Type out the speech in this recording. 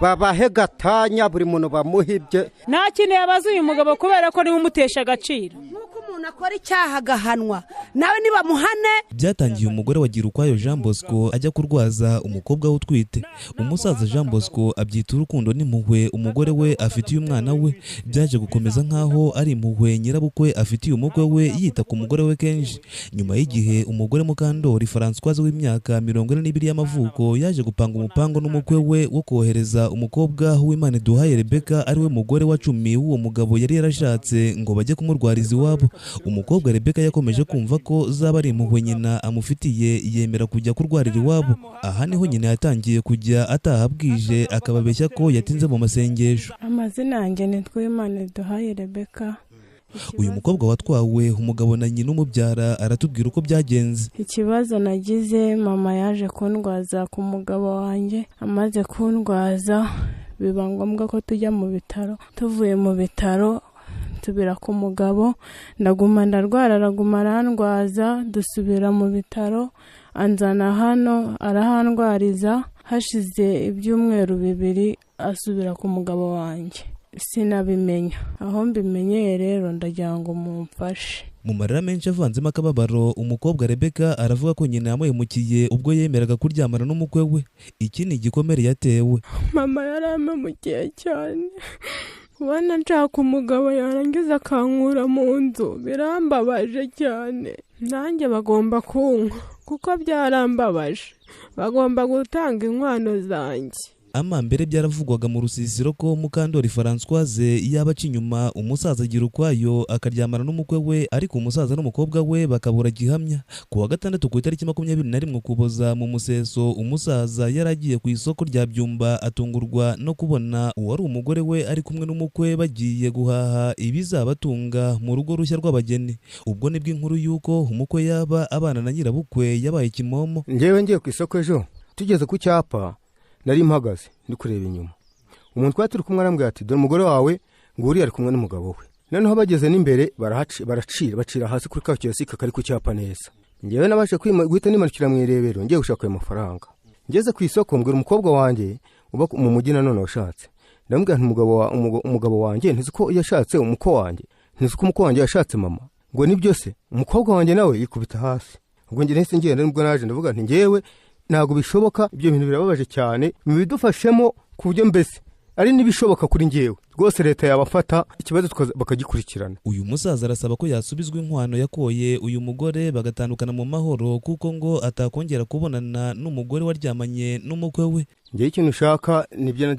Babahe gatanya, buri muntu bamuhibye. Nta kintu yabaza uyu mugabo kubera ko niwe umutesha agaciro. Nk'uko umuntu akora icyaha agahanwa, nawe nibamuhane. Byatangiye umugore wa Girukwayo Jean Bosco ajya kurwaza umukobwa we utwite. Umusaza Jean Bosco abyita urukundo n'impuhwe umugore we afitiye umwana we. Byaje gukomeza nk'aho ari impuhwe nyirabukwe afitiye umukwe we, yita ku mugore we kenshi. Nyuma y'igihe, umugore Mukandori Françoise w'imyaka 42 y'amavuko yaje gupanga umupango n'umukwe we wo kohereza umukobwa w'Imana Iduhaye Rebecca, ari we mugore wa 10 w'uwo mugabo yari yarashatse, ngo bajye kumurwariza iwabo. Umukobwa Rebecca yakomeje kumva ko zaba ari impuhwe nyina amufitiye, yemera kujya kurwarira iwabo. Aha niho nyina yatangiye kujya ataha bwije, akababeshya ko yatinze mu masengesho. Amazina yanjye ni Twimana Duhaye Rebecca. Uyu mukobwa watwawe umugabo na nyina umubyara aratubwira uko byagenze. Ikibazo nagize, mama yaje kundwaza ku mugabo wanjye. Amaze kundwaza biba ngombwa ko tujya mu bitaro. Tuvuye mu bitaro nsubira ku mugabo, ndaguma ndarwara, araguma arandwaza. Dusubira mu bitaro, anzana hano arahandwariza. Hashize ibyumweru 2 asubira ku mugabo wanjye, sinabimenya. Aho mbimenyeye rero, ndagira ngo mumfashe. Mu marira menshi avanzemo akababaro, umukobwa Rebecca aravuga ko nyina yamuhemukiye ubwo yemeraga kuryamana n'umukwe we. Iki ni igikomere yatewe. Mama yarampemukiye cyane. Kubona nshaka umugabo yarangiza akankura mu nzu birambabaje cyane. Nanjye bagomba kunywa kuko byarambabaje, bagomba gutanga inkwano zanjye. Amambere byaravugwaga mu rusisiro ko Mukandori Françoise yaba aca inyuma umusaza Girukwayo akaryamana n'umukwe we, ariko umusaza n'umukobwa we bakabura gihamya. Ku wa gatandatu, ku itariki 21 Ukuboza, mu museso, umusaza yari agiye ku isoko rya Byumba, atungurwa no kubona uwari umugore we ari kumwe n'umukwe bagiye guhaha ibizabatunga mu rugo rushya rw'abageni. Ubwo nibwo inkuru y'uko umukwe yaba abana na nyirabukwe yabaye kimomo. Njyewe ngiye ku isoko ejo, tugeze ku cyapa nari mpagaze ndi kureba inyuma, umuntu twari turi kumwe arambwira ati: "Dore umugore wawe nguriya ari kumwe n'umugabo we." Noneho bageze n'imbere baracira, bacira hasi kuri ka kiyosike kari ku cyapa neza. Njyewe nabashe guhita nimanukira mu irebero ngiye gushaka ayo mafaranga. Ngeze ku isoko mbwira umukobwa wanjye uba mu mujyi nanone washatse, ndamubwira nti: "Umugabo wanjye ntizi ko yashatse umukwe wanjye, ntizi ko umukwe wanjye yashatse mama?" Ngo: "Nibyo se?" Umukobwa wanjye nawe yikubita hasi. Ubwo njye nahise ngenda. Nibwo naje ndavuga nti: "Njyewe ntabwo bishoboka, ibyo bintu birababaje cyane, bidufashemo ku buryo mbese ari n'ibishoboka kuri njyewe rwose leta yabafata, ikibazo bakagikurikirana." Uyu musaza arasaba ko yasubizwa inkwano yakoye uyu mugore, bagatandukana mu mahoro, kuko ngo atakongera kubonana n'umugore waryamanye n'umukwe we. Njyewe ikintu ushaka nibyo.